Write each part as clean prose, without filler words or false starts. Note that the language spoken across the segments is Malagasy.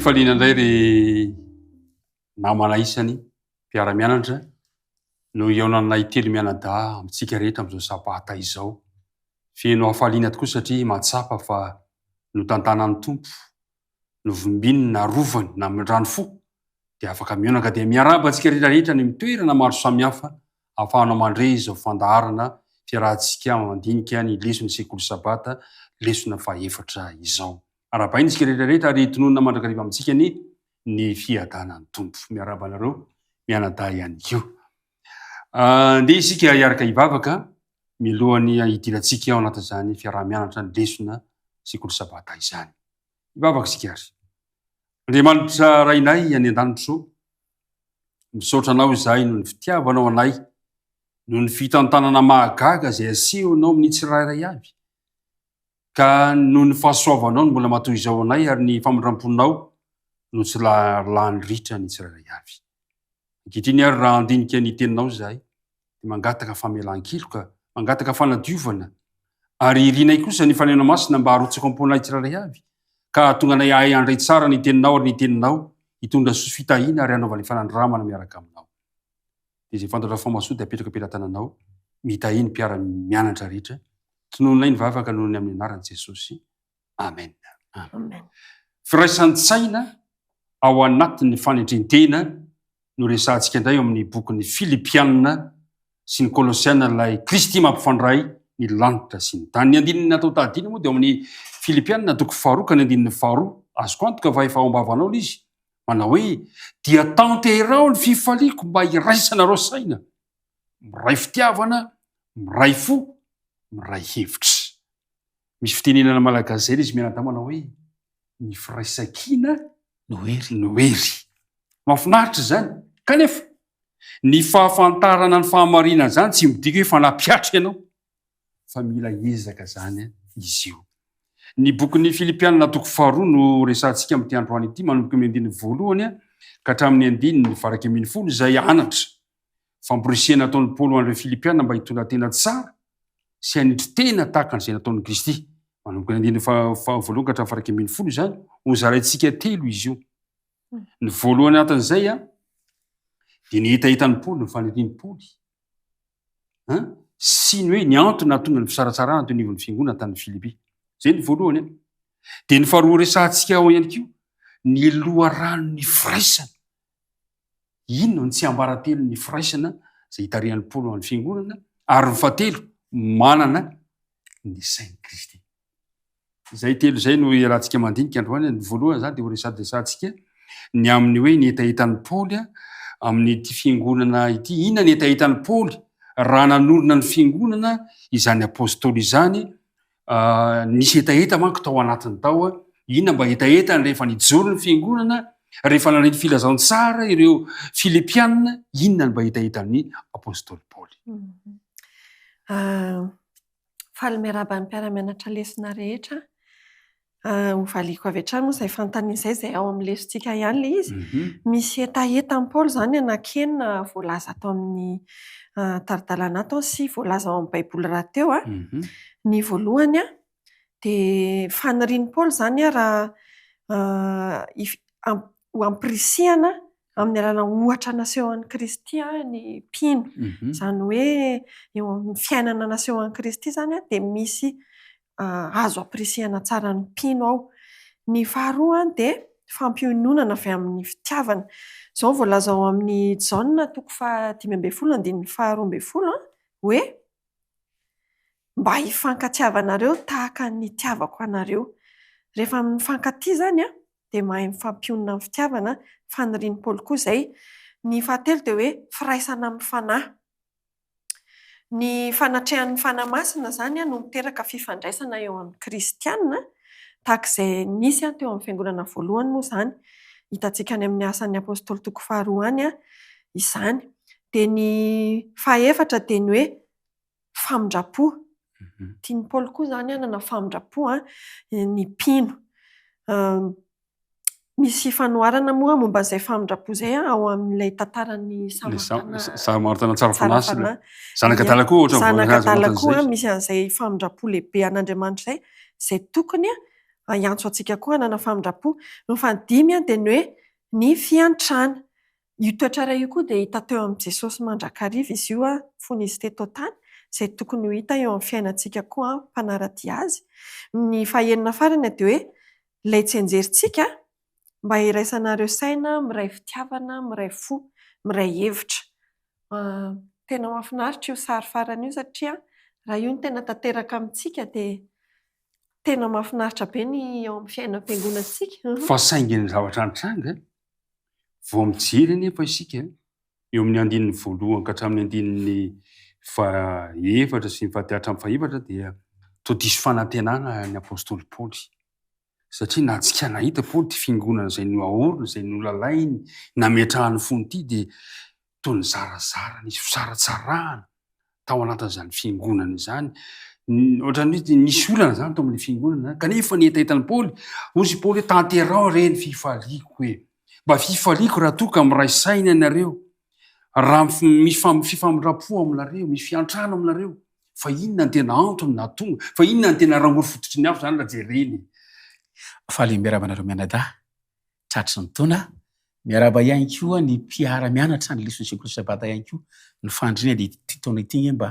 Fifaliana indray ry namana isany mpiara-mianatra no hihaonanay telo mianadahy amintsika rehetra amin'izao sabata izao. Feno hafaliana tokoa satria mahatsapa fa notantanan'ny Tompo, novimbininy, narovany, namindrany fo dia afaka mihaona ka dia miarahaba antsika rehetra rehetra any amin'ny toerana maro samihafa ahafahanao mandre izao fandaharana fiarahantsika mandinika ny leson'ny sekoly sabata lesona fahefatra izao. Arahabaina isika rehetra rehetra ary tononina mandrakariva amintsika anie ny fiadanan'ny Tompo. Miarahaba anareo mianadahy ihany koa. Andeha isika hiaraka hivavaka mialohan'ny hidirantsika ao anatin'izany fiaraha-mianatra ny lesona sekoly sabata izany. Hivavaka isika ary. Andriamanitra Rainay any an-danitra ô, misaotra Anao izahay noho ny fitiavanao anay, noho ny fitantanana mahagaga izay asehonao amin'ny tsirairay avy. Ka noho ny fahasoavanao no mbola matoy izao anay ary ny famindram-ponao no tsy lany ritra ny tsirairay avy. Ankehitriny ary raha handinika ny teninao izahay dia mangataka famelan-keloka, mangataka fanadiovana ary irinay kosa ny Fanahinao Masina mba harotsaka ao am-ponay tsirairay avy ka hahatonga anay hahay handray tsara ny teninao ary ny teninao hitondra soa sy fitahiana ary hanaovana fanandramana miaraka aminao. Dia izay fantatra fa mahasoa dia apetraka am-pelatananao, mitahia ny mpiara-mianatra rehetra. Tonononay ny vavaka noho ny amin'ny anaran'i Jesosy. Amen. Amen. Firaisan-tsaina ao anatin'ny fanetren-tena no resahantsika indray ao amin'ny bokin'ny Filipiana sy ny Kolosiana ilay Kristy mampifandray ny lanitra sy ny tany. Ny andininy natao tahadina moa dia ao amin'ny Filipiana toko faharoa ka ny andininy faharoa. Azoko antoka fa efa ao am-bavanao ilay izy. Manao hoe, dia tanteraho ny fifaliako mba hiraisanareo saina, miray fitiavana, miray fo, miray hevitra. Misy fitenenana malagasy izay ilay izy mianadahy manao hoe, ny firaisankina no hery. No hery. Mahafinaritra izany. Kanefa, ny fahafantarana ny fahamarinana izany tsy midika hoe fanahy-mpiatra ianao, fa mila ezaka izany izy io. Ny bokin'ny Filipianina toko faharoa no resahantsika amin'ity androany ity, manomboka amin'ny andininy voalohany ka hatramin'ny andininy faha-11, izay anatra famporisihana ataon'i Paoly ho an'ireo Filipiana mba hitondra tena tsara sy hanetry tena tahaka an'izay nataon'i Kristy. Manomboka ny andininy voalohany ka hatramin'ny faha-11 izany, hozaraintsika telo izy io. Ny voalohany anatin'izay dia ny hetahetan'i Paoly, ny fanirian'i Paoly, sy ny hoe ny antony nahatonga ny fisaratsarahana teo anivon'ny fiangonana tany Filipy. Izay ny voalohany. Dia ny faharoa resahantsika ao ihany koa, ny loharanon'ny firaisana. Inona no tsiambaratelon'ny firaisana izay itarihan'i Paoly ho an'ny fiangonana? Ary ny fahatelo, manana ny sain'i Kristy. Izay telo izay no iarahantsika mandinika androany. Ny voalohany izany dia ho resadresantsika ny amin'ny hoe ny hetahetan'i Paoly amin'ity fiangonana ity. Inona ny hetahetan'i Paoly raha nanorina ny fiangonana izany apostoly izany? Nisy hetaheta manko tao anatiny tao. Inona mba hetahetany rehefa nijoro ny fiangonana, rehefa nandre ny filazantsara ireo Filipiana, inona no mba hetahetan'ny apostoly Paoly? Faly miarahaba ny mpiara-mianatra lesona rehetra. Hovaliako avy hatrany moa izay fanontaniana izay, izay ao amin'ny lesontsika ihany ilay izy. Misy hetaheta amin'i Paoly izany anankienina voalaza ato amin'ny tari-dalana ato sy voalaza ao amin'ny Baiboly rahateo. Ny voalohany dia fanirian'i Paoly izany raha ho ampirisihana amin'ny alalan'ny ohatra nasehon'i Kristy ny mpino. Izany hoe eo amin'ny fiainana nasehon'i Kristy izany dia misy azo ampirisihana tsara ny mpino ao. Ny faharoa dia fampiononana avy amin'ny fitiavana. Izao no voalaza ao amin'ny Jaona toko faha-15 andininy faha-12 hoe mba hifankatiavanareo tahaka ny nitiavako anareo. Rehefa mifankatia izany dia mahay mifampionona amin'ny fitiavana, fanirian'i Paoly koa izay. Ny fahatelo dia hoe firaisana amin'ny fanahy. Ny fanatrehan'ny Fanahy Masina izany no miteraka fifandraisana eo amin'ny kristiana, tahaka izay nisy teo amin'ny fiangonana voalohany moa izany. Hitantsika any amin'ny Asan'ny Apostoly toko faharoa any izany. Dia ny fahefatra dia ny hoe famindram-po. Tian'i Paoly koa izany hanana famindram-po ny mpino. Misy fanoharana moa momba an'izay famindram-po izay ao amin'ilay tantaran'ny Samaritana Samaritana tsara fanahy sy ilay zanak'adala koa ohatra Zanak'adala koa misy an'izay famindram-po lehibe an'Andriamanitra izay, izay tokony. hiantso antsika koa hanana famindram-po. Ny fahadimy dia ny hoe ny fiantrana. Io toetra iray io koa dia hita teo amin'i Jesosy mandrakariva izy io fony izy teto an-tany, izay tokony ho hita eo amin'ny fiainantsika koa mpanara-dia azy. Ny fahenina farany dia hoe ilay tsianjerintsika mba hiraisanareo saina, miray fitiavana, miray fo, miray hevitra. Tena mahafinaritra io sary farany io satria raha io no tena tanteraka amintsika dia tena mahafinaritra be ny eo amin'ny fiainam-piangonantsika. Fa saingy ny zavatra nitranga, vao mijery anefa isika eo amin'ny andininy voalohany ka hatramin'ny andininy fahaefatra sy ny fahatelo hatramin'ny fahefatra dia toa diso fanantenana ny apostoly Paoly. Satria na tsy nahita Paoly ity fiangonana izay noaoriny, izay nolalainy, nametrahany fony ity dia toa nizarazara, nisy fisaratsarahana tao anatin'izany fiangonana izany. Ohatran'ny hoe nisy olana izany tao amin'ny fiangonana, kanefa ny hetahetan'i Paoly, hoy i Paoly hoe tanteraho re ny fifaliako e! Mba fifaliako raha toa ka miray saina ianareo, raha misy fifamindram-po aminareo, misy fiantrana aminareo, fa inona no tena antony nahatonga, fa inona no tena rangory fototry ny afo izany raha jerena e? Faly miarahaba anareo mianadahy tratry ny taona, miarahaba ihany koa ny mpiara-mianatra ny leson'ny sekoly sabata ihany koa, ny fandriana dia ity taona ity anie mba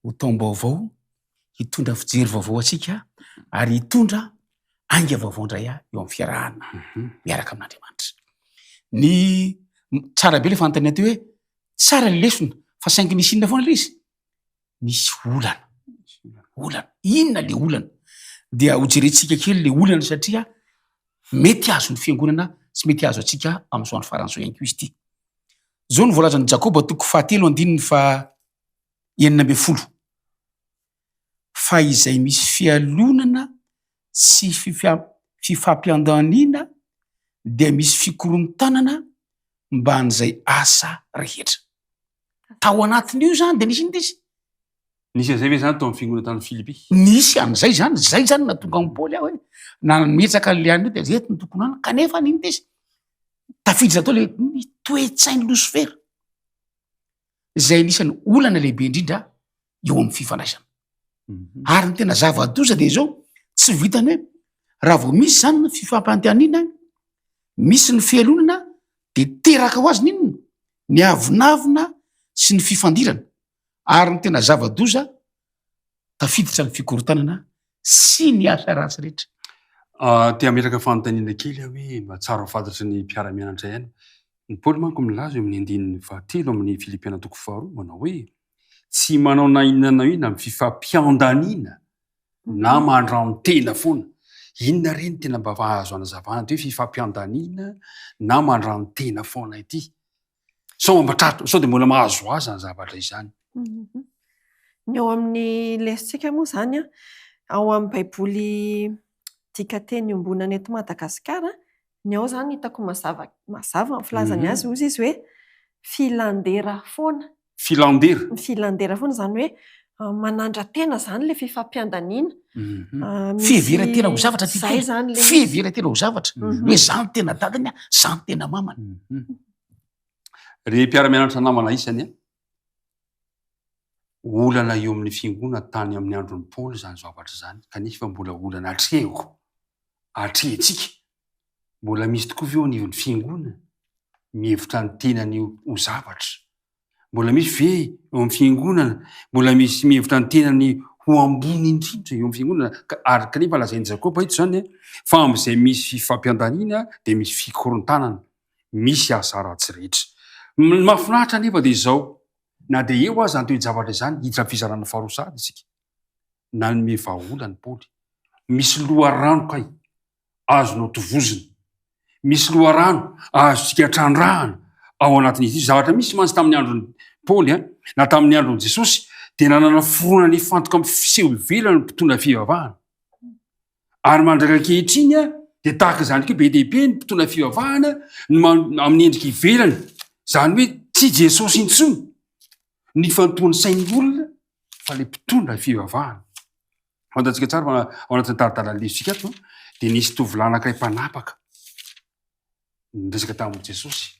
ho taom-baovao, hitondra fijery vaovao antsika ary hitondra ainga vaovao indray eo amin'ny fiarahana miaraka amin'Andriamanitra. Ny tsara be ilay fanontaniana teo hoe tsara ny lesona fa saingy nisy inona foana ilay izy? Nisy olana, olana. Inona ilay olana? Dia hojerentsika kely ilay olana satria mety azon'ny fiangonana sy mety azo antsika amin'izao andro farany izao ihany koa izy ity. Izao no voalazan'i Jakoba toko fahatelo andininy faha 16. Fa izay misy fialonana sy fifampiandaniana dia misy fikorontanana mban'izay asa rehetra. Tao anatin'io izany dia nisy inona izy? Nisy an'izay ve izany tao amin'ny fiangonana tany Filipy? Nisy an'izay izany, izay izany no nahatonga an'i Paoly aho hoe nametraka an'ilay an'io dia eto no tokony hanana, kanefa inona izy? Tafiditra tao ilay ny toe-tsain'i Losifera. izay anisan'ny olana lehibe indrindra eo amin'ny fifandraisana. Mhm. Ary ny tena zava-doza dia izao, tsy vitany hoe raha vao misy izany ny fifampandaniana, misy ny fialonana dia teraka ho azy ny inona? Ny avonavona sy ny fifandirana. Ary ny tena zava-doza, tafiditra ny fikorontanana sy ny asa ratsy rehetra. Ah, te hametraka fanontaniana kely aho hoe mba tsara ho fantatry ny mpiara-mianatra ihany. Ny Paoly manko milaza eo amin'ny andininy fahatelo amin'ny Filipiana toko faharoa manao hoe tsy manao na inona na inona amin'ny fifampiandaniana na mandran-tena foana. Inona re no tena mba azo anazavana ity hoe fifampiandaniana na mandran-tena foana ity? Sao mba tratra, sao dia mbola mahazo azy izany zavatra izany. Mhm. Ny ao amin'ny lesotsika moa izany, ao amin'ny Baiboly dikanteny iombonana eto Madagasikara, Ny ao izany hitako mazava mazava ny filazany azy, hozy izy hoe filandera foana. Filandera? Ny filandera foana, izany hoe manandra-tena izany ilay fifampiandaniana. Fiheveran-tena ho zavatra ty Izay izany ilay izy. Fiheveran-tena ho zavatra. Hoe za no tena dadany, za no tena mamany. Ry mpiara-mianatra namana isany a, olana eo amin'ny fiangonana tany amin'ny andron'i Paoly izany zavatra izany, kanefa mbola olana atrehiko, atrehintsika. Mbola misy tokoa ve eo anivon'ny fiangonana mihevitra ny tenany ho zavatra? Mbola misy ve eo amin'ny fiangonana mbola misy mihevitra ny tenany ho ambony indrindra eo amin'ny fiangonana? Ary kanefa lazain'i Jakoba eto izany fa amin'izay misy fifampiandaniana dia misy fikorontanana, misy asa ratsy rehetra. Ny mahafinaritra anefa dia izao, na dia eo aza ny toe-javatra izany, hiditra amin'ny fizarana faharoa sahady isika. Nanome vahaolana i Paoly. Misy loharano kay azonao tovozina. Misy loharano azontsika trandrahana ao anatin'izy io. Zavatra misy mantsy tamin'ny andron'i Paoly na tamin'ny andron'i Jesosy dia nanana fironana hifantoka amin'ny fiseho ivelany ny mpitondra fivavahana. Ary mandraka ankehitriny dia tahaka izany koa be dia be ny mpitondra fivavahana no amin'ny endrika ivelany. Izany hoe tsy Jesosy intsony no ifantohan'ny sain'ny olona fa ilay mpitondra fivavahana. Fantatsika tsara fa ao anatin'ny tari-dalan'ny lesontsika ato dia nisy tovolahy anankiray mpanapaka niresaka tamin'i Jesosy.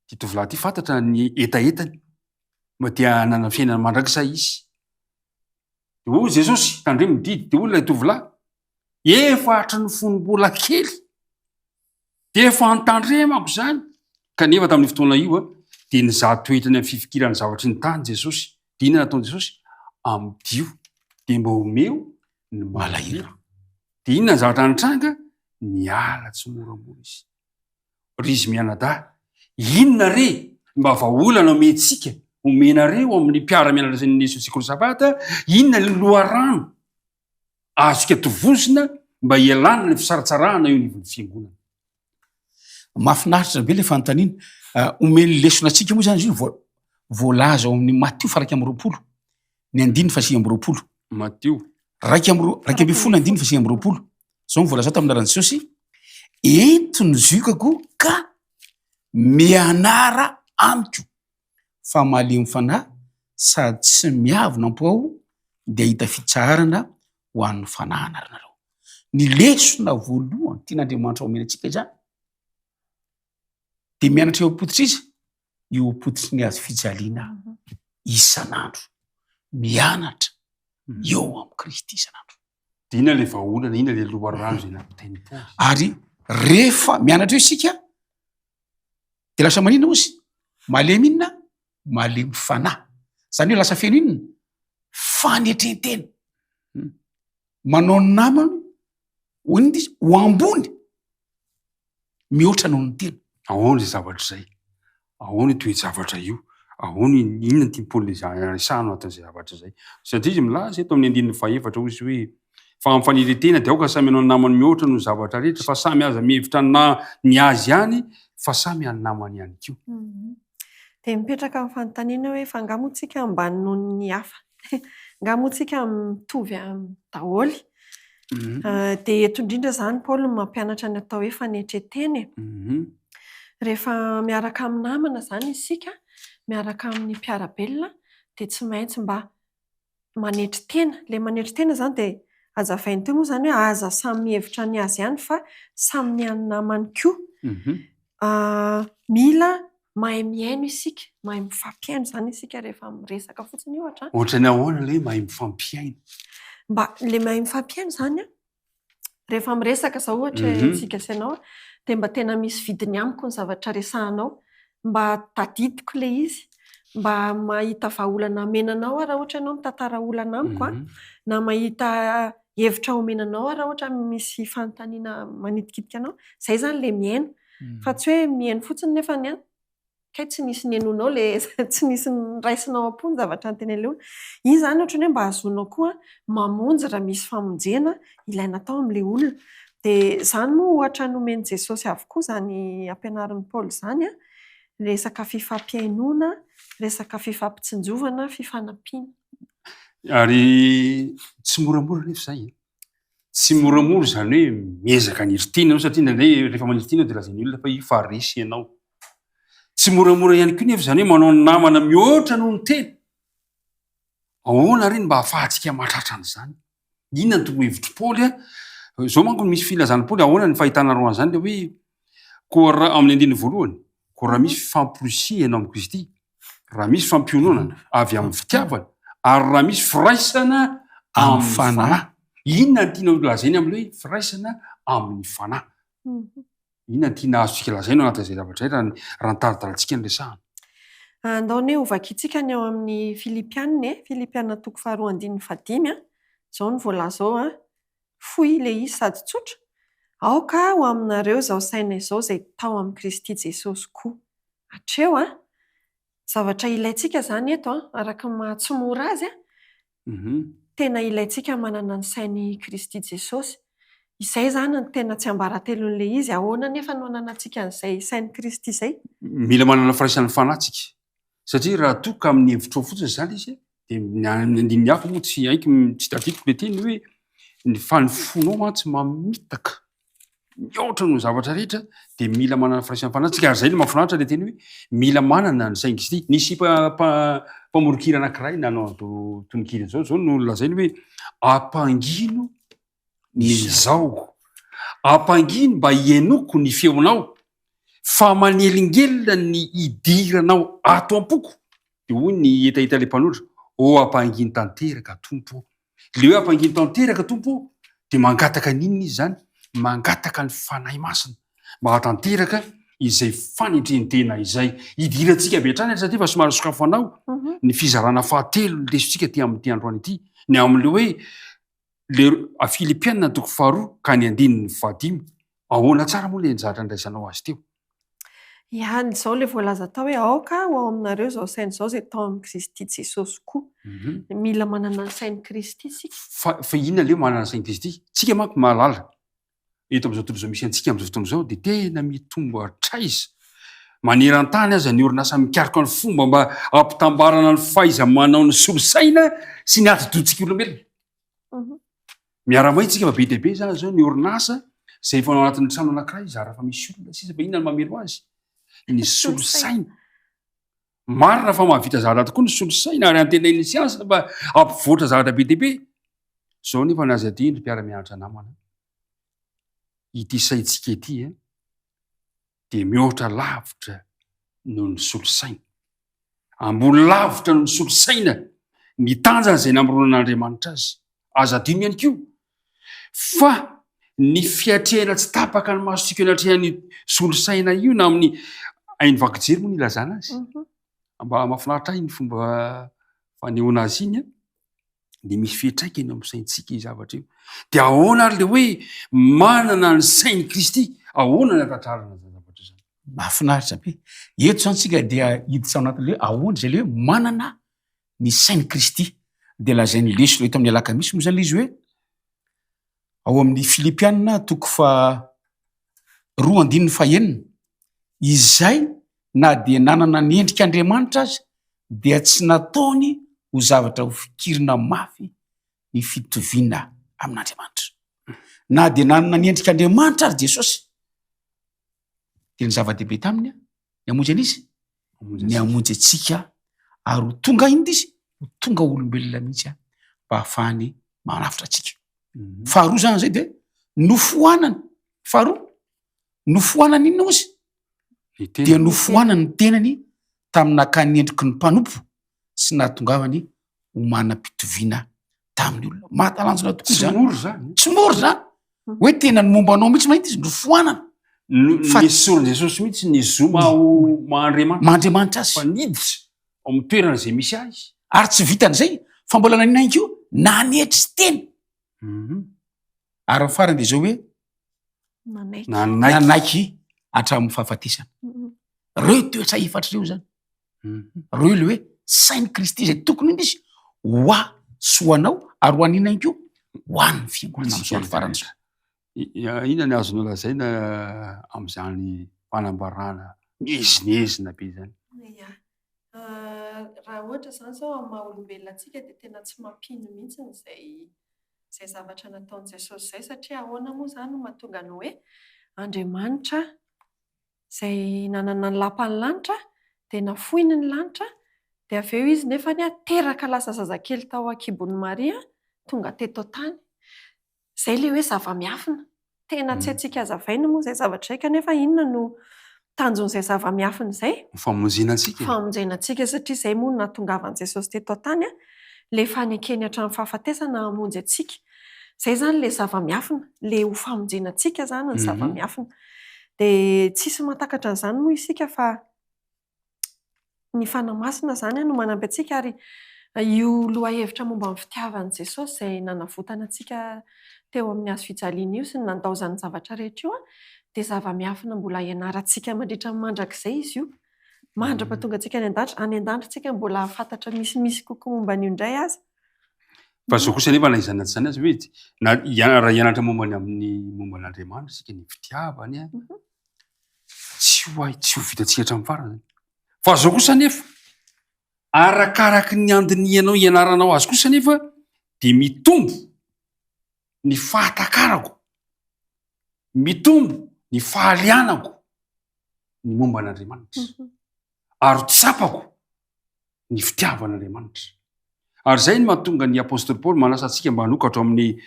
Ity tovolahy ity fantatra ny hetahetany mba te hanana fiainana mandrakizay izy. Dia hoy Jesosy, tandremo ny didy. Dia hoy ilay tovolahy, Efa hatry ny fony mbola kely dia efa notandremako izany. Kanefa tamin'io fotoana io dia nizaha toetra ny amin'ny fifikirana ny zavatry ny tany Jesosy. Dia inona nataon'i Jesosy? Amidio dia mba omeo ny malahelo. Dia inona ny zavatra nitranga? Niala tsimoramora izy. Ry izy mianadahy, inona re mba vahaolana omentsika, omenareo amin'ny mpiara-mianatra ny Sekoly Sabata? Inona ny loharano azontsika tovozina mba hialana ny fisaratsarahana eo anivon'ny fiangonana? Mahafinaritra be ilay fanontaniana. Ah, omen'ny lesona antsika moa izany izy io voalaza ao amin'ny Matio faha 21, ny andininy faha 29. Matio. 11 andininy faha 29. Izao no voalaza tamin'ny anaran'i Jesosy, Ento ny ziokako ka mianara amiko, fa malemy fanahy sady tsy miavona am-po aho, dia hahita fitsaharana ho an'ny fanahinareo. Ny lesona voalohany tian'Andriamanitra omena antsika izany dia mianatra eo am-pototra izy, eo am-pototry ny hazo fijaliana isan'andro, mianatra eo amin'i Kristy isan'andro. Dia inona ilay vahaolana, inona ilay loharano izay nampitain'i Paoly? Ary rehefa mianatra eo isika, dia lasa maninona ozy? Malemy inona? Malemy fanahy. Izany hoe lasa feno inona? Fanetren-tena. Hmm. Manao ny namany ho inona izy? Ho ambony mihoatra noho ny tena. Ahoana izay zavatra izay? Ahoana io toe-javatra io? Ahoana inona no tian'i Paoly resahina ao anatin'izay zavatra izay? Satria izy milaza eto amin'ny andininy fahefatra hoy izy hoe fa amin'ny fanirian-tena dia aoka samy hanao ny namany mihoatra noho ny zavatra rehetra fa samy aza mihevitra ny na ny azy ihany fa samy an'ny namany ihany koa. Dia mipetraka ny fanontaniana hoe fa angaha moa tsika ambany noho ny hafa? Angaha moa tsika mitovy daholo? Dia eto indrindra izany Paoly no mampianatra ny atao hoe fanetren-tena e. Rehefa miaraka amin'ny namana izany isika, miaraka amin'ny mpiara-belona dia tsy maintsy mba manetry tena. Ilay manetry tena izany dia hazavainy teo moa izany hoe aza samy mihevitra ny azy ihany fa samy ny an'ny namany koa. Mila mahay mihaino isika, mahay mifampihaino izany isika rehefa miresaka fotsiny ohatra. Ohatran'ny ahoana ilay hoe mahay mifampihaino? Mba ilay mahay mifampihaino izany an, rehefa miresaka izao ohatra isika sy ianao dia mba tena misy vidiny amiko ny zavatra resahanao, mba tadidiko ilay izy, mba mahita vahaolana hamena anao aho raha ohatra ianao mitantara olana amiko an, na mahita hevitra omena anao aho raha ohatra misy fanontaniana manitikitika anao, izay izany ilay mihaino. Fa tsy hoe mihaino fotsiny nefa ny an, kay tsy nisy nihenoinao ilay tsy nisy noraisinao am-po ny zavatra notenenin'ilay olona. Iny izany ohatran'ny hoe mba ahazoanao koa mamonjy raha misy famonjena ilaina atao amin'ilay olona. Dia izany moa ohatra nomen'i Jesosy avokoa izany ampianarin'i Paoly izany an, resaka fifampihainoana, resaka fifampitsinjovana, fifanampiana. Ary tsy moramora anefa izay e. Tsy moramora izany hoe miezaka haniry tiana ianao satria indraindray rehefa maniry tiana dia lazain'ny olona fa io fa resy ianao. Tsy moramora ihany koa nefa izany hoe manao ny namana mihoatra noho ny tena. Ahoana re ny mba ahafahantsika mahatratra an'izany? Inona no torohevitr'i Paoly? Izao manko no misy filazan'i Paoly, ahoana ny fahitanareo an'izany ilay hoe koa raha amin'ny andininy voalohany, koa raha misy famporisihana ao amin'i Kristy, raha misy fampiononana avy amin'ny fitiavana, ary raha misy firaisana amin'ny fanahy. Inona no tiana holazaina amin'ilay hoe firaisana amin'ny fanahy? Inona no tiana azontsika lazaina ao anatin'izay zavatra izay raha ny raha ny tari-dalantsika no resahana? Andao anie hovakintsika ny ao amin'ny Filipiana e, Filipiana toko faharoa andininy fahadimy a, izao no voalaza ao a, fohy ilay izy sady tsotra, Aoka ho aminareo izao saina izao izay tao amin'i Kristy Jesosy koa. Hatreo an! Zavatra ilaintsika izany eto an, araka ny maha tsy mora azy an, tena ilaintsika manana ny sain'i Kristy Jesosy. Izay izany no tena tsiambaratelon'ilay izy. Ahoana anefa no ananantsika an'izay sain'i Kristy izay? Mila manana firaisan'ny fanahy tsika. Satria raha toa ka amin'ny hevitrao fotsiny izany izy, dia ny andininy hafa moa tsy haiko, tsy tadidiko ilay teny hoe ny fa ny fonao mantsy mamitaka mihoatra noho ny zavatra rehetra dia mila manana firaisan'ny fanahy tsika ary izay no mahafinaritra ilay teny hoe mila manana ny sain'i Kristy. Nisy mpamoron-kira anankiray nanao an'izao tononkira izao, izao no nolazainy hoe ampangino ny zaoko, ampangino mba hihainoako ny feonao fa manelingelina ny hidiranao ato am-poko. Dia hoy ny hetahetan'ilay mpanoratra, ô ampangino tanteraka Tompo ô. Ilay hoe ampangino tanteraka Tompo ô. Dia mangataka ny inona izy izany? Mangataka ny Fanahy Masina mba hahatanteraka izay fanetren-tena izay. Idirantsika avy hatrany ary satria efa somary sokafanao mhm. ny fizarana fahatelo ny lesontsika aty amin'ity androany ity, ny amin'ilay hoe le Filipiana toko faharoa ka ny andininy fahadimy. Ahoana tsara moa ilay zavatra ndraisanao azy teo? Ia, izao ilay voalaza tao hoe aoka ho ao aminareo izao saina izao izay tao amin'i Kristy Jesosy koa. Mhm. Mila manana ny sain'i Kristy isika. Fa, fa inona ilay hoe manana ny sain'i Kristy? Tsika manko mahalala. Eto amin'izao tontolo izao misy antsika amin'izao fotoana izao dia tena mitombo hatraiza. Maneran-tany aza ny orinasa mikaroka ny fomba mba hampitambarana ny fahaiza-manao ny solosaina sy ny atidohantsika olombelona. Mhm. Miara-mahita isika fa be dia be izany izao ny orinasa izay efa ao anatin'ny trano anankiray zara fa misy olona sisa fa inona no mamelo azy? Ny solosaina. Marina fa mahavita zavatra tokoa ny solosaina ary antenain'ny siansa fa hampivoatra zavatra be dia be. Izao nefa ny aza adino ry mpiara-mianatra namana. Ity saintsika ity eh, dia mihoatra lavitra noho ny solosaina. Ambony lavitra noho ny solosaina ny tanjany izay namoronan'Andriamanitra azy. Aza adino ihany koa fa ny fiatrehana tsy tapaka ny masontsika eo anatrehan'ny solosaina io na amin'ny haino vaky jery moa no ilazana azy. Mhm. Mba mahafinaritra ahy ny fomba fanehoana azy iny dia misy fiantraikany eo amin'ny saintsika io zavatra io. Dia ahoana ary le hoe manana ny sain'i Kristy? Ahoana ny hatratrarana izany zavatra izany? Mahafinaritra be. Eto izany tsika dia hiditra ao anatin'ilay hoe ahoana izay ilay hoe manana ny sain'i Kristy. Dia lazain'ny lesona eto amin'ny alakamisy moa izany ilay izy hoe ao amin'ny Filipiana toko faha roa andininy fahenina, izay na dia nanana ny endrik'Andriamanitra aza dia tsy nataony ho zavatra hofikirina mafy ny fitoviana amin'Andriamanitra. Na dia nanana ny endrik'Andriamanitra ary Jesosy, dia ny zava-dehibe taminy ny hamonjy an'izy, ny hamonjy antsika ary ho tonga inona izy? Ho tonga olombelona mihitsy mba hahafahany manavotra antsika. Mhm. Faharoa zany zay dia nofoanany. Faharoa, nofoanany inona ozy? Dia nofoanany ny tenany tamin'ny nakany endriky ny mpanompo sy nahatongavany ho manam-pitoviana tamin'ny olona. Mahatalanjona tokoa izany. Tsy mora izany. Tsy mora izany. Hmm. Hoe tena ny momba anao mihitsy mahita izy nofoanana. Fa nesorin'i Jesosy mihitsy ny zo maha ho maha-Andriamanitra. Maha-Andriamanitra azy. Fa niditra ao amin'ny toerana izay misy azy. Ary tsy vitan'izay fa mbola nanina ihany koa nanetry tena. Mhm. Ary ny farany dia izao hoe nanaiky nanaiky hatramin'ny fahafatesana. Mhm. Ireo toetra efatra ireo izany. Mhm. Ireo ilay hoe sain'i Kristy izay tokony indrisy izy ho ahy sy ho anao ary ho an'inona ihany koa ho an'ny fiangonana amin'izao andro farany izao. Inona ny azonao lazaina amin'izany fanambarana miezinezina be izany? Ia. Raha ohatra izany izao amin'ny maha olombelona antsika dia tena tsy mampino mihitsy izay izay zavatra nataon'i Jesosy izay satria ahoana moa izany no mahatonga ny hoe Andriamanitra izay nanana ny lapan'ny lanitra dia nafoiny ny lanitra dia avy eo izy nefany teraka lasa zazakely tao an-kibon'i Maria tonga teto an-tany. Izay ilay hoe zava-miafina. Tena tsy haintsika hazavaina moa izay zavatra izay kanefa inona no tanjon'izay zava-miafina izay? Ho famonjena antsika e. Famonjena antsika satria izay moa no nahatongavan'i Jesosy teto an-tany, ilay fanekeny hatramin'ny fahafatesana hamonjy antsika. Izay izany ilay zava-miafina, ilay ho famonjena antsika izany ny zava-miafina. Dia tsisy mahatakatra an'izany moa isika fa ny Fanahy Masina izany no manampy antsika ary io lohahevitra momba ny fitiavan'i Jesosy izay nanavotana antsika teo amin'ny hazo fijaliana io sy ny nandaozany ny zavatra rehetra io dia zava-miafina mbola hianarantsika mandritra ny mandrakizay izy io. Mandra-pahatonga antsika any an-danitra, any an-danitra isika mbola hahafantatra misimisy kokoa momba an'io indray aza. Fa izao kosa anefa na izany na tsy izany aza hoe na raha hianatra momba ny amin'ny momba an'Andriamanitra isika ny fitiavany an, tsy ho hay, tsy ho vitantsika hatramin'ny farany zany. Fa zao kosa anefa, arakaraky ny andinihanao hianaranao azy kosa anefa dia mitombo ny fahatakarako, mitombo ny fahalianako ny momba an'Andriamanitra. Mhm. Ary tsapako ny fitiavan'Andriamanitra. Ary izay no mahatonga ny apostoly Paoly manasa antsika mba hanokatra ao amin'ny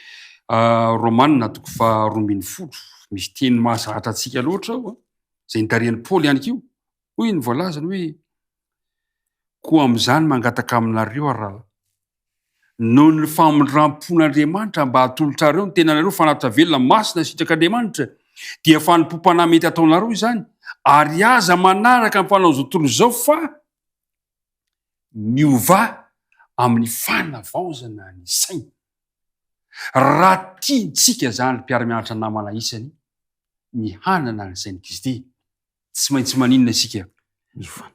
Romana toko faharoa ambin'ny folo. Misy teny mahazatra antsika loatra ao, izay nitarihan'i Paoly ihany koa. Hoy ny voalazany hoe, Koa amin'izany mangataka aminareo aho rahalahy, Noho ny famindram-pon'Andriamanitra mba hatolotrareo ny tenanareo fanatitra velona masina sitrak'Andriamanitra, dia fanompoam-panahy mety hataonareo izany, ary aza manaraka ny fanaon'izao tontolo izao fa miovà amin'ny fanavaozana ny saina. Raha tiantsika izany ry mpiara-mianatra namana isany ny hanana ny sain'i Kristy, tsy maintsy maninona isika?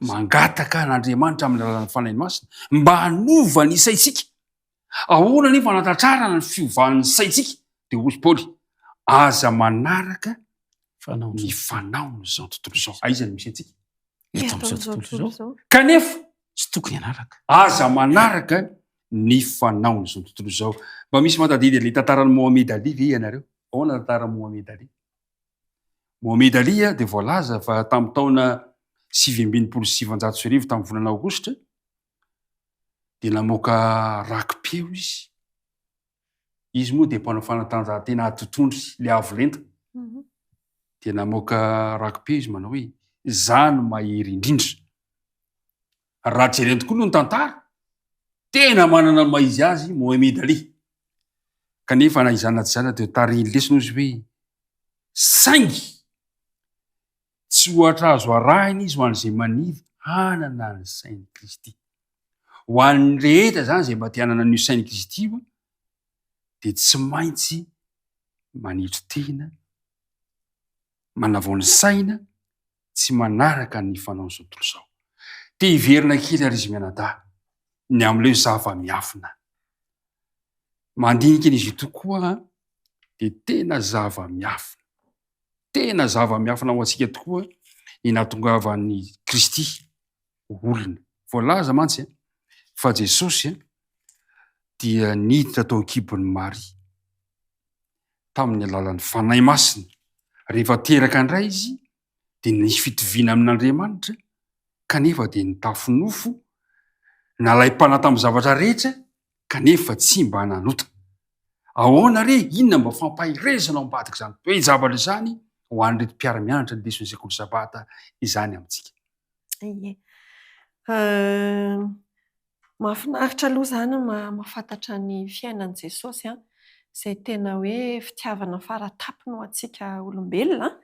Mangataka an'Andriamanitra amin'ny alalan'ny Fanahy Masina mba hanova ny saintsika. Ahoana anefa hanatratrarana ny fiovan'ny saintsika? Dia hoy Paoly, aza manaraka ny fanaon'izao tontolo izao. Aiza no misy antsika? Eto amin'izao tontolo izao. Kanefa tsy tokony hanaraka. Aza manaraka ny fanaon'izao tontolo izao. Mba misy mahatadidy an'ilay tantaran'i Mohamed Ali ve ianareo? Ahoana ny tantaran'i Mohamed Ali? Mohamed Ali dia voalaza fa tamin'ny taona 1969 tamin'ny volana aogositra dia namoaka raki-peo izy. Izy moa dia mpanao fanatanjahantena ady-tondry ilay avo lenta. Mhm. Dia namoaka raki-peo izy manao hoe izaho no mahery indrindra. Raha jerena tokoa aloha ny tantara, tena manana ny maha izy azy Mohamed Ali. Kanefa na izany na tsy izany dia tarihin'ny lesona izy hoe saingy tsy ohatra azo arahina izy ho an'izay maniry hanana ny sain'i Kristy. Ho an'ny rehetra izany izay mba te hanana an'io sain'i Kristy io dia tsy maintsy manetry tena, manavao ny saina, tsy manaraka ny fanaon'izao tontolo izao. Te hiverina kely ary izy mianadahy ny amin'ilay zava-miafina. Mandinika an'izy io tokoa dia tena zava-miafina. Tena zava-miafina ho antsika tokoa ny nahatongavan'i Kristy ho olona. Voalaza mantsy fa Jesosy dia niditra tao an-kibon'i Maria tamin'ny alalan'ny Fanahy Masina. Rehefa teraka indray izy dia nisy fitoviana amin'Andriamanitra kanefa dia nitafy nofo, nalaim-panahy tamin'ny zavatra rehetra kanefa tsy mba nanota. Ahoana re? Inona mba fampaherezana ao ambadik'izany toe-javatra izany ho an'ireto mpiara-mianatra ny leson'ny sekoly Sabata izany amintsika? Ie. Mahafinaritra aloha izany mahafantatra ny fiainan'i Jesosy an, izay tena hoe fitiavana fara-tampony ho antsika olombelona an,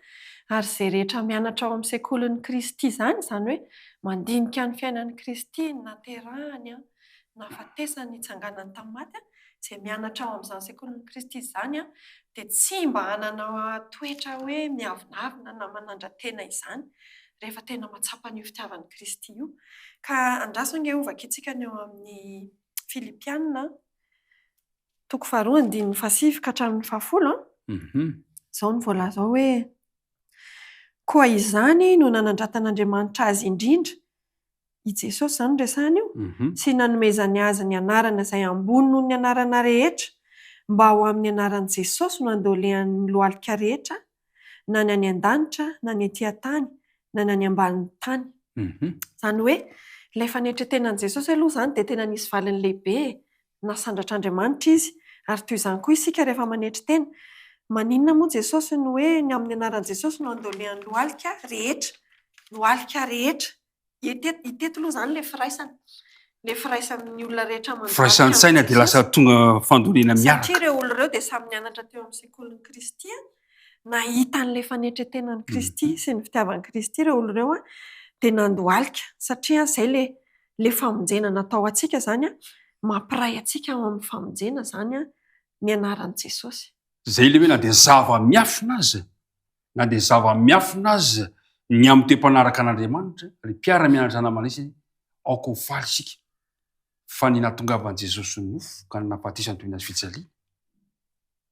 ary izay rehetra mianatra ao amin'ny sekolin'i Kristy izany, izany hoe mandinika ny fiainan'i Kristy, ny nahaterahany an, ny nahafatesany, ny nitsanganany tamin'ny maty an, izay mianatra ao amin'izany sekolin'i Kristy izany an, dia tsy mba hanana toetra hoe miavonavona na manandra-tena izany. rehefa tena mahatsapa an'io fitiavan'i Kristy io. Ka andraso ange hovakintsika ny ao amin'ny Filipiana, toko faharoa andininy fahasivy ka hatramin'ny fahafolo. Izao no voalaza ao hoe, Koa izany no nanandratan'Andriamanitra azy indrindra, i Jesosy izany no resahana io, sy nanomezany azy ny anarana izay ambony noho ny anarana rehetra, mba ho amin'ny anaran'i Jesosy no handoalehan'ny lohalika rehetra, na ny any an-danitra, na ny ety an-tany, na ny any ambanin'ny tany. Izany hoe, ilay fanetren-tenan'i Jesosy aloha izany dia tena nisy valiny lehibe e! Nasandratr'Andriamanitra izy, ary toy izany koa isika rehefa manetry tena. Maninona moa Jesosy no hoe ny amin'ny anaran'i Jesosy no handoalehan'ny lohalika rehetra? Lohalika rehetra. Hita eto aloha izany ilay firaisana. Ilay firaisan'ny olona rehetra mandohalika amin'i Firaisan-tsaina dia lasa tonga fandoriana miaraka. Satria ireo olona ireo dia samy nianatra teo amin'ny sekolin'i Kristy, nahita an'ilay fanetren-tenan'i Kristy sy ny fitiavan'i Kristy ireo olona ireo dia nandohalika satria izay ilay ilay famonjena natao ho antsika izany, mampiray antsika ao amin'ny famonjena izany ny anaran'i Jesosy. Izay ilay hoe na dia zava-miafina aza, na dia zava-miafina aza ny amin'ny toe-panaraka an'Andriamanitra, ry mpiara-mianatra namana isany, aoka ho faly isika fa ny nahatongavan'i Jesosy ho nofo ka ny nahafatesany toy ny hazo fijaliana,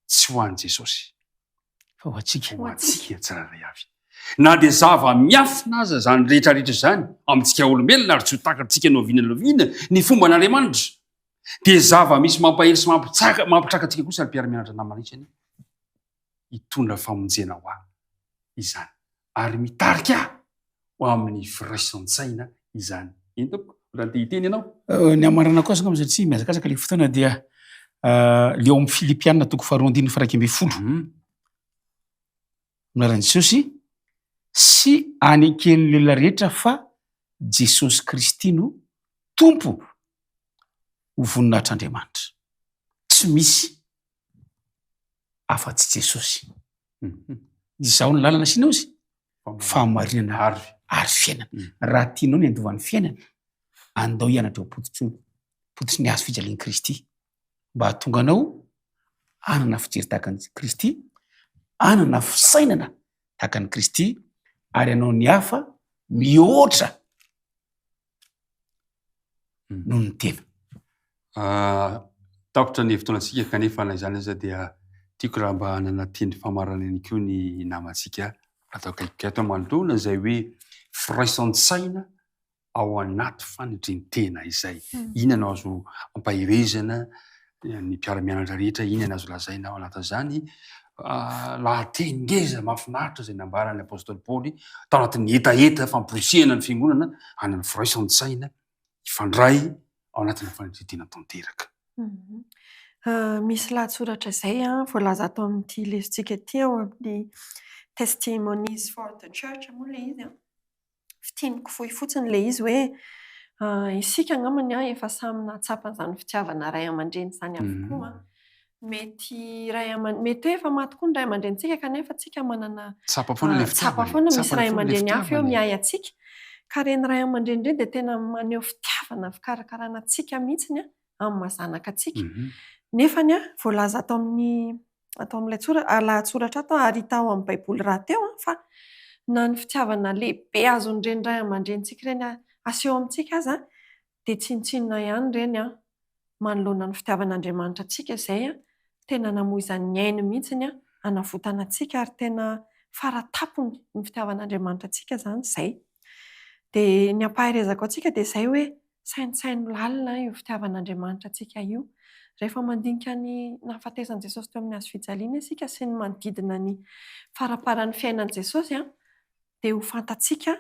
tsy ho an'i Jesosy, fa ho antsika. Ho antsika tsirairay avy. Na dia zava-miafina aza izany rehetra rehetra izany amintsika olombelona ary tsy ho takatritsika na oviana na oviana ny fomban'Andriamanitra, dia zava-misy mampahery sy mampitsaka mampitraka antsika kosa ry mpiara-mianatra namana isany hitondra famonjena ho ahy izany ary mitarika ahy ho amin'ny firaisan-tsaina izany. Eny tompoko, raha te hiteny ianao. Ny hamarana koa angamba satria mihazakazaka ilay fotoana dia le ao amin'ny Filipiana toko faharoa andininy faha 11. Amin'ny anaran'i Jesosy sy aneken'ny olona rehetra fa Jesosy Kristy no Tompo ho voninahitr'Andriamanitra. Tsy misy afa-tsy Jesosy. Izaho no lalana sy nosy, fahamarinana ary fiainana. Raha tianao ny handova ny fiainana, andao hianatra eo am-pototry pototry ny hazo fijalian'i Kristy, mba hahatonga anao hanana fijery tahaka an'i Kristy, hanana fisainana tahaka an'i Kristy, ary hanao ny hafa mihoatra noho ny tena. Tapitra ny fotoanantsika kanefa na izany aza dia tiako raha mba hanana teny famaranana ihany koa ny namantsika ato akaikiko ato manoloana izay hoe firaisan-tsaina ao anaty fanetren-tena izay. Inona no azo ampaherezana ny mpiara-mianatra rehetra, inona no azo lazaina ao anatin'izany? Lahateny ngeza mahafinaritra izay nambaran'ny apostoly Paoly tao anatin'ny hetaheta famporisihana ny fiangonana hanana firaisan-tsaina hifandray ao anatin'ny fanetren-tena tanteraka. Misy lahatsoratra izay voalaza ato amin'ity lesontsika ity ao amin'ny Testimonies for the Church moa ilay izy. Fintiniko fohy fotsiny ilay izy hoe isika angambany efa samy nahatsapa an'izany fitiavana ray aman-dreny izany avokoa. Mety ray aman-, mety hoe efa maty koa ny ray aman-drenintsika kanefa tsika manana Tsapa foana ilay tsapa fitiavana e. foana misy Tsapa ray foana ilay aman-dreny hafa eo fitiavana e. miahy antsika. Ka ireny ray aman-dreny ireny dia tena maneho fitiavana fikarakarana antsika mihitsiny amin'ny maha zanaka antsika. Nefany voalaza ato amin'ny ato amin'ilay tsora- lahatsoratra ato ary hita ao amin'ny Baiboly rahateo fa na ny fitiavana lehibe azon'ireny ray aman-drenintsika ireny aseho amintsika aza dia tsinontsinona ihany ireny manoloana ny fitiavan'Andriamanitra antsika izay tena namoizany ny ainy mihitsy hanavotana antsika ary tena fara-tampony ny fitiavan'Andriamanitra antsika izany izay. Dia ny ampaherezako antsika dia izay hoe saintsaino lalina io fitiavan'Andriamanitra antsika io. Rehefa mandinika ny nahafatesan'i Jesosy teo amin'ny hazo fijaliana isika sy ny manodidina ny faramparan'ny fiainan'i Jesosy dia ho fantatsika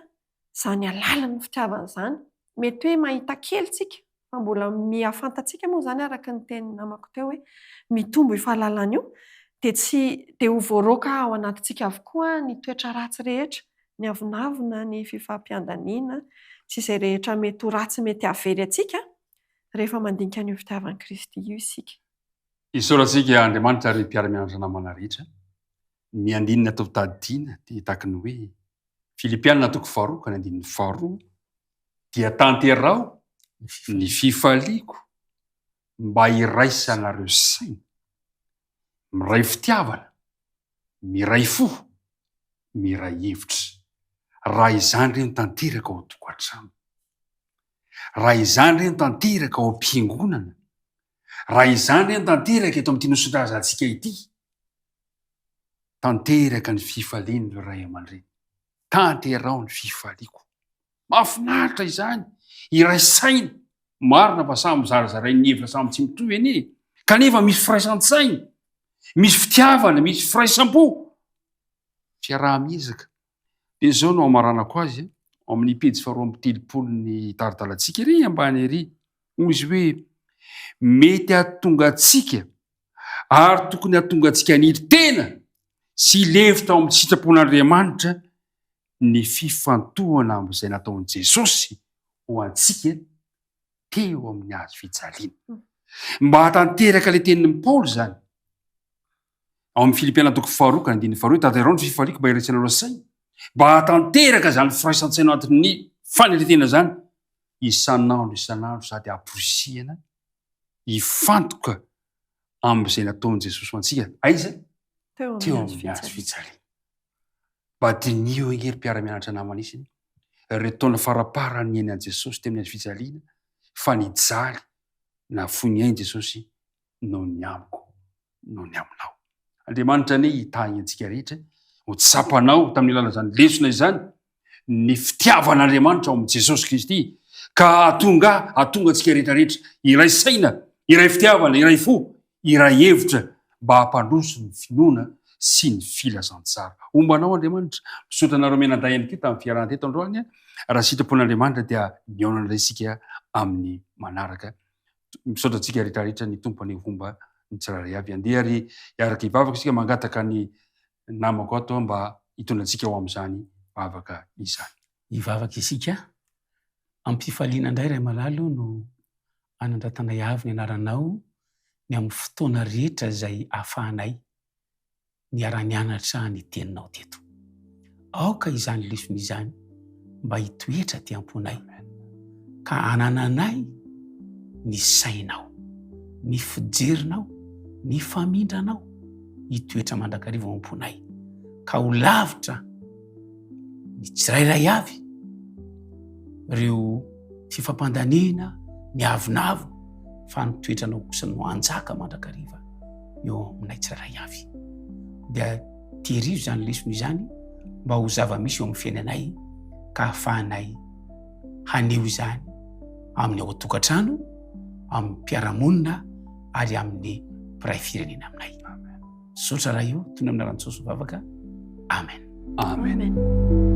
izany halalin'ny fitiavana izany. Mety hoe mahita kely isika fa mbola miha fantatsika moa izany araka ny tenin'ny namako teo hoe mitombo io fahalalana io dia tsy dia ho voaroaka ao anatintsika avokoa ny toetra ratsy rehetra, ny avonavona, ny fifampiandaniana sy izay rehetra mety ho ratsy mety hahavery antsika rehefa mandinika an'io fitiavan'i Kristy io isika. Isaorantsika Andriamanitra ry mpiara-mianatra namana rehetra. Ny andininy atao tadidiana dia tahaky ny hoe Filipiana toko faharoa ka ny andininy faharoa dia tanteraho ny fifaliako mba hiraisanareo saina, miray fitiavana, miray fo, miray hevitra. Raha izany re no tanteraka ao an-tokantrano, raha izany re no tanteraka ao am-piangonana, raha izany re no tanteraka eto amin'ity nosin-drazantsika ity, tanteraka ny fifalian'ny ray aman-dreny. Tanteraho ny fifaliako. Mahafinaritra izany, iray saina. Marina fa samy zarazarain'ny hevitra samy tsy mitovy anie e. Kanefa misy firaisan-tsaina, misy fitiavana, misy firaisam-po. Fiaraha-miezaka. Dia izao no hamaranako azy, ao amin'ny pejy faharoa amby telopolo ny tari-dalantsika ery ambany ery. Hoy izy hoe, mety hahatonga antsika ary tokony hahatonga antsika haniry tena sy hilefitra ao amin'ny sitrapon'Andriamanitra ny fifantohana amin'izay nataon'i Jesosy ho antsika teo amin'ny hazo fijaliana. Mba hahatanteraka ilay tenin'i Paoly izany, ao amin'ny Filipiana toko faharoa ka andininy faharoa, tanteraho ny fifaliako mba hiraisanareo saina, mba hahatanteraka izany firaisan-tsaina anatin'ny fanetren-tena izany, isan'andro isan'andro sady amporisihana hifantoka amin'izay nataon'i Jesosy ho antsika. Aiza? Teo Teo amin'ny amin'ny hazo hazo fijaliana. fijaliana. Mba diniho ange ry mpiara-mianatra namana isany, ireo taona faraparany niainan'i Jesosy teo amin'ny hazo fijaliana, fa nijaly nahafoy ny ainy Jesosy noho ny amiko, noho ny aminao. Andriamanitra anie hitahy antsika rehetra, ho tsapanao tamin'ny alalan'izany lesona izany ny fitiavan'Andriamanitra ao amin'i Jesosy Kristy, ka hahatonga hahatonga antsika rehetra rehetra hiray saina, hiray fitiavana, hiray fo, hiray hevitra mba hampandroso ny finoana sy ny filazantsara. Homba anao Andriamanitra. Misaotra anareo mianadahy ihany koa tamin'ny fiarahana teto androany. Raha sitrapon'Andriamanitra dia mihaona indray isika amin'ny manaraka. Misaotra antsika rehetra rehetra ny Tompo anie homba ny tsirairay avy. Andeha ary hiaraka hivavaka isika mangataka ny namako ato mba hitondra antsika ho amin'izany vavaka izany. Hivavaka isika. Am-pifaliana indray Ray malala o no anandratanay avo ny anaranao. ny amin'ny fotoana rehetra izay ahafahanay niara-nianatra ny teninao teto. Aoka izany lesona izany mba hitoetra aty am-ponay, ka hanananay ny sainao, ny fijerinao, ny famindranao hitoetra mandrakariva ao am-ponay, ka ho lavitra ny tsirairay avy ireo fifampandaniana, ny avonavona, fa ny toetranao kosa no hanjaka mandrakariva eo aminay tsirairay avy. Dia tehirizo izany lesona izany mba ho zava-misy eo amin'ny fiainanay ka hahafahanay haneho izany amin'ny ao an-tokantrano, amin'ny mpiara-monina ary amin'ny mpiray firenena aminay. Misaotra Ray o, tony amin'ny anaran'i Jesosy mivavaka. Amen. Amen. Amen.